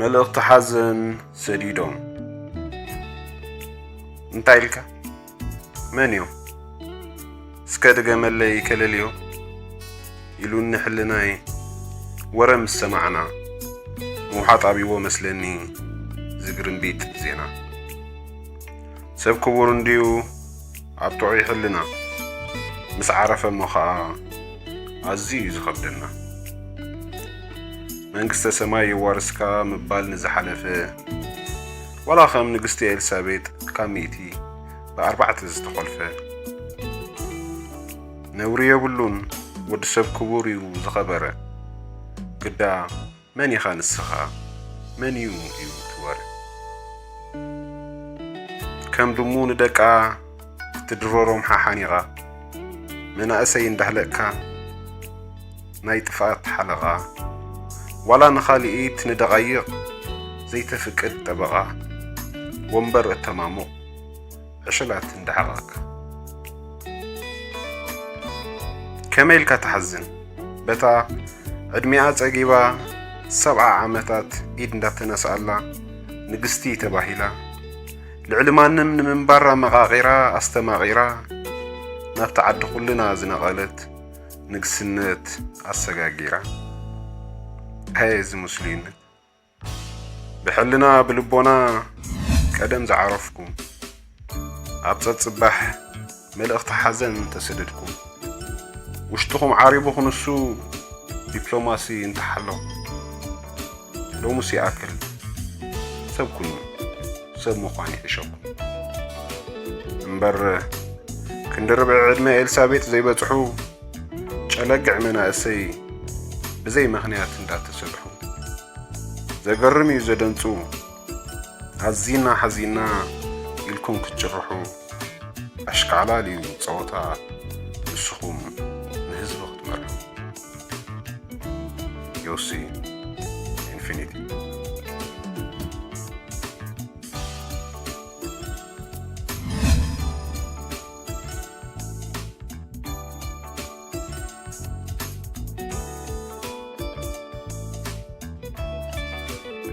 መልእኽቲ ሓዘን ሰዲዶም። እንታይ ኢልካ? መን እዮም? እስከ ድገመለይ ከለልዮ ኢሉኒ ሕልናይ። ወረ ምስ ሰማዕና ምውሓጥ ኣብይዎ መስለኒ ዝግርምቢጥ ዜና። ሰብ ክቡር እንድዩ ኣብ ጥዑይ ሕልና፣ ምስ ዓረፈ እሞ ኸኣ ኣዝዩ እዩ ዝኸብደና። መንግስተ ሰማይ የዋርስካ ምባል ንዝሓለፈ፣ ዋላ ከም ንግስቲ ኤልሳቤጥ ካብ ሚእቲ ብኣርባዕተ ዝተኾልፈ። ነውሪ የብሉን፣ ወዲ ሰብ ክቡር እዩ ዝኸበረ። ግዳ መን ኢኻ ንስኻ? መን እዩ እዩ ትወረ? ከም ድሙ ንደቃ ክትድረሮም ሓሓኒቓ፣ መናእሰይ እንዳህለቕካ ናይ ጥፍኣት ሓለቓ፣ ዋላ ንኻልኢት ንደቓይቕ ዘይተፍቅድ ጠበቓ፣ ወንበር እተማሙቕ ዕሸላት እንዳሓቐቕካ። ከመይ ኢልካ ትሓዝን? በታ ዕድሚኣ ጸጊባ ሰብዓ ዓመታት ኢድ እንዳተነስኣላ ንግስቲ ተባሂላ፣ ልዕሊ ማንም ንምንባር ኣመቓቒራ ኣስተማቒራ፣ ናብቲ ዓዲ ኩልና ዝነቐለት ንግስነት ኣሰጋጊራ። ኣየ እዚ ምስሉይነት! ብሕልና ብልቦና ቀደም ዝዓረፍኩም፣ ኣብ ጸጽባሕ መልእኽቲ ሓዘን ተሰደድኩም። ውሽጥኹም ዓሪቡ ክንሱ ዲፕሎማሲ እንተሓሎ፣ ሎሙስ ይኣክል፣ ሰብ ኩኑ ሰብ ምዃን ይሕሸኩም። እምበር ክንዲ ርብዒ ዕድመ ኤልሳቤጥ ዘይበጽሑ ጨለግዕ መናእሰይ ብዘይ ምኽንያት እንዳተሰብሑ፣ ዘገርም እዩ ዘደንጹ። ኣዚና ሓዚና ኢልኩም ክትጭርሑ፣ ኣሽካዕላል እዩ ጸወታ ንስኹም ንህዝቢ ክትመርሑ። ዮሲ ኢንፊኒቲ።